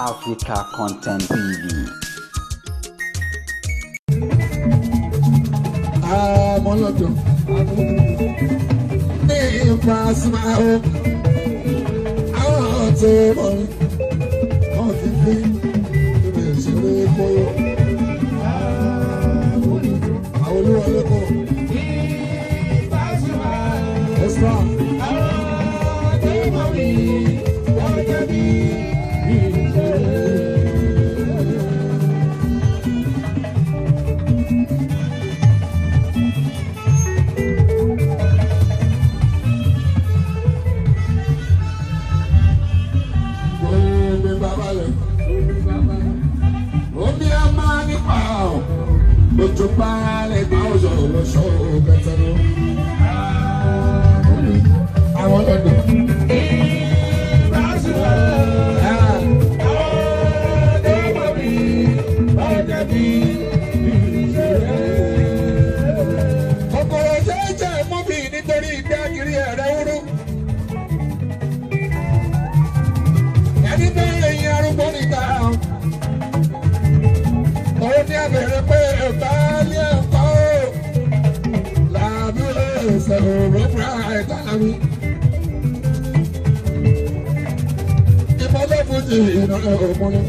Africa Content TV. Àmọ́lọ́dọ̀ ní Pasuma o, àwọn tó mọ̀ mí, wọ́n ti fi ìrìn ìṣeré kóró. Àwọn olúwọlé kò. Extra. Omi bàbá lẹ̀. Omi a máa nípa ọ̀. Ojú bá lè gbà ọ̀ṣọ́ ọ̀ṣọ́ bẹ̀tẹ̀ lọ. Àwọn ọ̀dọ́. Kòkòrò jẹ́jẹ́ mú mi nítorí ìgbé kiri ẹ̀rẹ́ wúrú. Ẹni bẹ́ẹ̀ yin arúgbó níta. Òun ní abẹ̀rẹ̀ pé baálé ẹ̀kọ́ làbí ẹsẹ̀ òró fúnra ẹ̀ka mi. Ìmọ̀lẹ́ fújì ìnà òmùnú.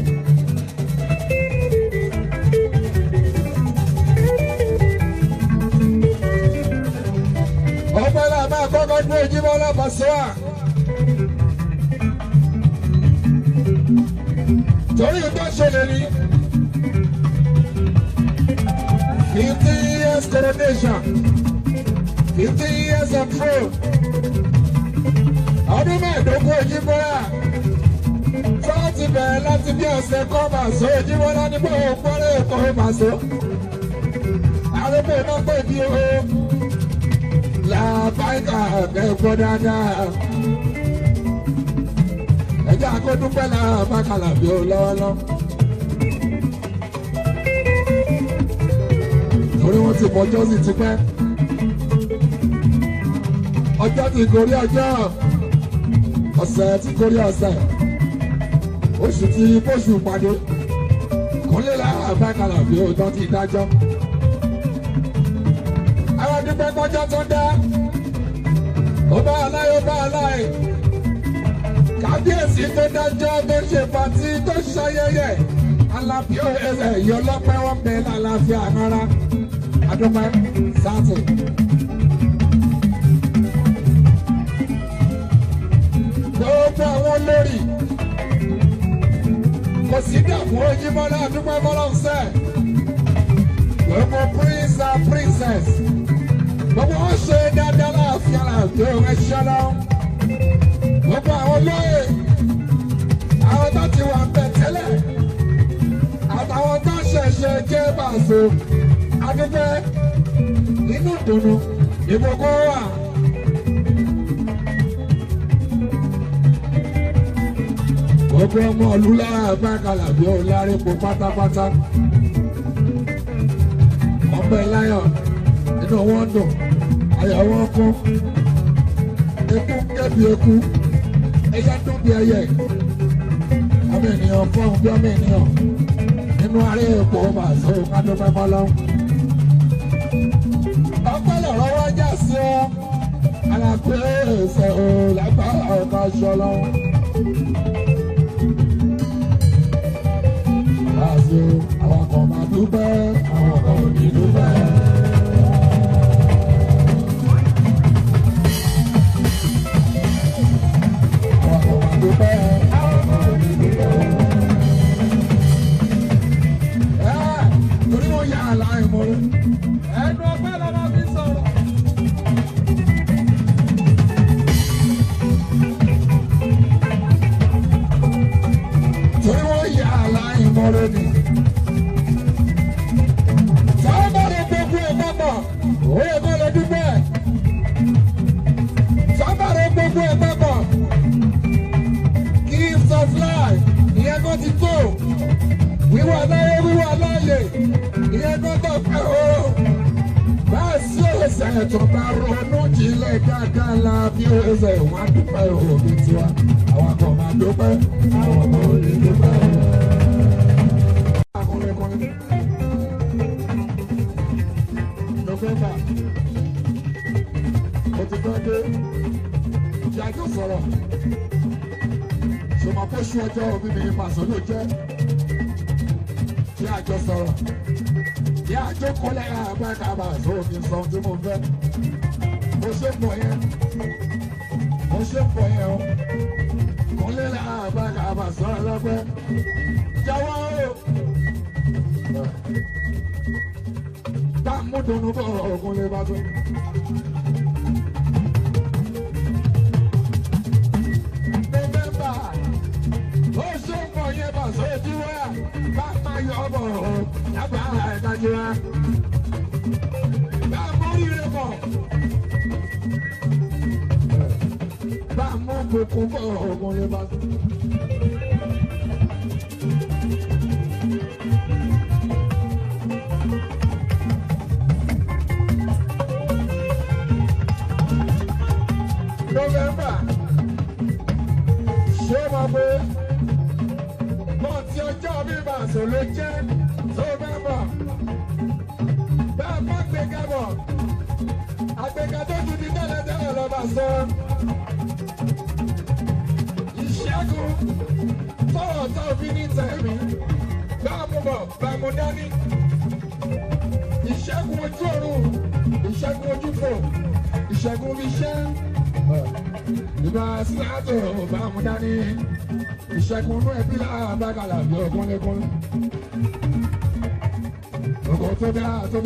Ọpẹ́ là máa kọ́kọ́ dúró Jíbọ́lá Pasuma. Torí tó ṣẹlẹ̀ ní 50 years coronation, 50 years of throne. Ọdún 15 Jíbọ́lá tó ti bẹ̀rẹ̀ láti bí ọ̀sẹ̀ kọ́ màṣọ Jíbọ́lá nígbà òpórè kọ́ màṣọ. Arúgbó náà pè bí o làbáìkà kẹ́kọ̀ọ́ dáadáa. Ẹjẹ́ akọ́dúpẹ́ làbákàlà bí o lọ́wọ́lọ́. Torí wọ́n ti mọjọ́ sí ti pẹ́. Ọjọ́ ti gorí ọjọ́, ọ̀sẹ̀ ti gorí ọ̀sẹ̀, oṣù ti bóṣù pàdé. Kúnlé làbákàlà bí o tán ti dájọ́. Àwọn dúpẹ́ kọjọ́ tó dá. Ó bá aláì, ó bá aláì. Kábíyèsí tó dájọ́ tó ṣe pàtí tó ṣayẹyẹ. Alábí ẹsẹ̀ yọ lọ́pẹ́ wọ́n bẹ lálàáfíà rárá. Adúpẹ́ sáàtì. Gbogbo àwọn olórí kò sí dààmú Jíbọ́lá adúpẹ́ bọ́lọ́sẹ̀. Gbogbo prince and princess. Gbogbo wọn ṣe dáadáa láàfin àlàáfíà ẹ̀ṣọ́ lọ. Gbogbo àwọn olóyè, àwọn tó ti wà bẹ̀ tẹ́lẹ̀, àtàwọn tó ṣẹ̀ṣẹ̀ jẹ́ Paso. Adúpẹ́ inú ìdùnnú ìbùkún wà. Gbogbo ọmọ ìlú láàbá kàlàbí ọ̀làrẹ́pọ̀ pátápátá. Ọbẹ̀ láyọ̀ inú wọn dùn, ayọ̀ wọn kún. Eku kẹ́bi eku, ẹyẹ dún bí ẹyẹ. Ọmọ ènìyàn fọ́hùn bí ọmọ ènìyàn. Nínú aré èkó Paso kádúpẹ́ fọlọ́hún. Ọpẹ́ lọ̀rọ̀ wá já sí ọ. Alápẹ́ ẹsẹ̀ ò lágbára ọ̀ka ṣọlọ́hún. Paso àwọn kan máa dúpẹ́, àwọn kan ò ní dúpẹ́. Àwọn kan máa dúpẹ́, àwọn kan ò ní dúpẹ́. Torí wọ́n yà á láì mọ́lẹ́. Ẹnu ọpẹ́ la máa fi sọ̀rọ̀. Torí wọ́n yà á láì mọ́lẹ́ ni. Sábàrò gbogbo ẹ̀ papọ̀, ó yẹ kó lè dúpẹ́. Sábàrò gbogbo ẹ̀ papọ̀. Gift of life, ìyẹn kan ti tó. Wíwà láyé, wíwà láàyè, ìyẹn kan tó pẹ́ o. Bá a sí ẹsẹ̀ tó bá ronú jinlẹ̀ dáadáa la bí ẹsẹ̀ wọn á dúpẹ́ òbí tiwa. Àwọn kan máa dúpẹ́, àwọn kan ò lè dúpẹ́. sọ̀rọ̀. Ṣùgbọ́n kó ṣú ọjọ́ òbí mi pàṣẹ ló jẹ́. Kí àjọ sọ̀rọ̀. Kí àjọ kọ́lẹ̀ àgbàkàbà sóòkè sọ ohun tí mo fẹ́. Mo ṣe pọ̀ yẹn. Mo ṣe pọ̀ yẹn o. Kọ́lẹ̀ àgbàkàbà sọ̀rọ̀ lọ́pẹ́. Jọ̀wọ́ o. Bá mú dùnú bọ̀ ògùn lè bá tó. November, ó ṣe ń bọ̀ yẹn bọ̀ sójú wa, bá máa yọ bọ̀ ọ́, lábàá ẹ̀dájú wa. Bá mú ire bọ̀, bá mú kókó bọ̀ ògùn lè bá tó. November, ṣé mo pé mọ̀tí ọjọ́ bí màṣọ ló jẹ́ November. Bẹ́ẹ̀ má gbéga bọ̀, àgbéga tó ju ti tẹ́lẹ̀tẹ́lẹ̀ lọ bá sọ. Ìṣẹ́gun tọ̀rọ̀ tó fi ní tẹ̀mí, bá mú bọ̀, bá mú dání. Ìṣẹ́gun ojú ọ̀run, ìṣẹ́gun ojú fò, ìṣẹ́gun fi ṣẹ́. Ìbá síláàtò bá mú dání, ìṣẹ́gun inú ẹbí láàbàkàlà bí ogún lẹ́kún. Ògùn tó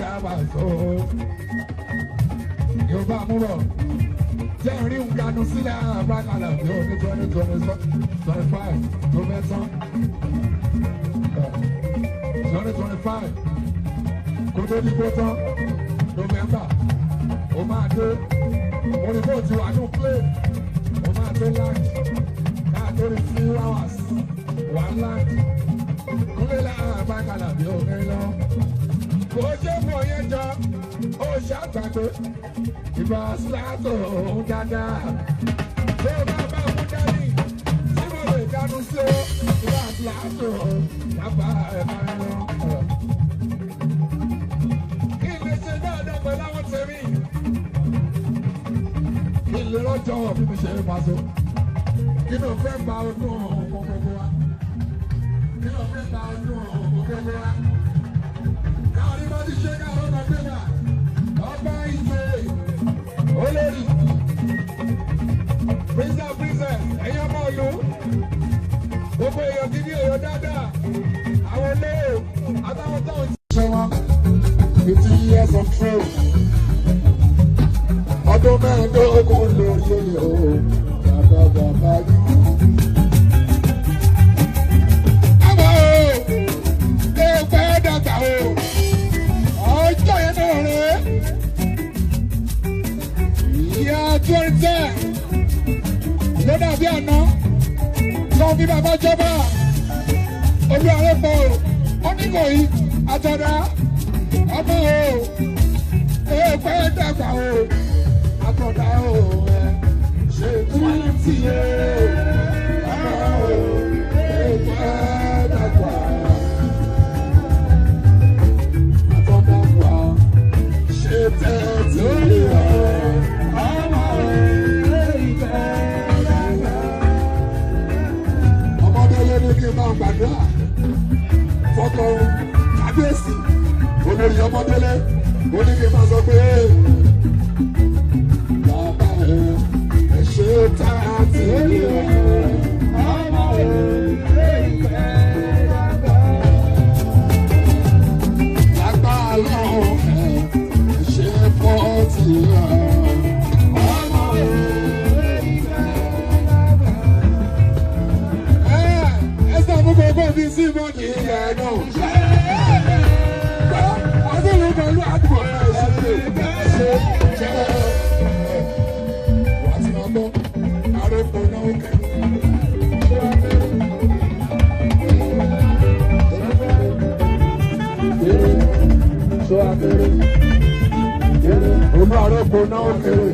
dá bá so. Yóò bá mú bọ̀. Jẹ́ ìrí ìyanu sílẹ̀ àbákàlà bí oní 2025 tó fẹ́ tán. 2025 kó tó di kó tán November ó máa dé. Mo ní bó ti wà ní plane, ó máa tó land, káà tó rí few hours, wà land. Kúnlé láàbàkàlà bí omi lọ. Kò ṣe fún ọyẹ́ jọ, ó ṣàgbàgbé. Ìbá síláàtò òun dáadáa. Tó o bá bá mú dání, tí mo lè dánú sí o. Ìbá síláàtò bàbá ẹ̀ máa ń lọ. Kí n lè ṣe dáadáa pẹ̀lú àwọn tèmi? Kí n lè rọ́jọ́ bí mi ṣe ń pàṣẹ? Kí ló fẹ́ gba ọdún ọ̀hún gbogbo wa? Kí ló fẹ́ gba ọdún ọ̀hún gbogbo wa? Káàrí bá ti ṣe káàró náà gbé wa. Ọba ìgbé olórí princess princess ẹ̀yin ọmọ ìlú gbogbo èèyàn gidi èèyàn dáadáa àwọn olóò àtàwọn tó ń ṣe wọn. 50 years of trade ọdún mẹ́ẹ̀ẹ́dógún lórí oyè o bàbá bàbá yìí. Àmọ́ o, ẹ pẹ́ dàgbà o, ọjọ́ yẹn náà rèé. Ìyá 2010 ló dàbí àná lọ bí bàbá jọba olúwarẹ́pọ̀ oníkòyí àtọ̀dá ọmọ o èèpẹ̀ dàgbà o àtọ̀dá o ẹ ṣe 20 ọmọ o èèpẹ̀ dàgbà àtọ̀dá wa ṣe 30 o. Kí n bá gbàdúrà fọkọ kábíyèsí olórí ọmọdélé ó ní kí n máa sọ pé bàbá ẹ ṣe tá a ti rí ẹ ọmọ ẹ ìfẹ́ dàgbà lágbára lọ́wọ́ ẹ ṣe 40 ẹ ọmọ ẹ ìfẹ́ dàgbà. Gbogbo fi sí bọ́ọ̀dì ilẹ̀ náà. Ọdún ìlú pẹ̀lú àdúgbò ẹ̀ ṣe ṣe ṣe. Wà á ti máa gbọ́, àròpọ̀ náà ó kẹ́. Olú àròpọ̀ náà ó kéré.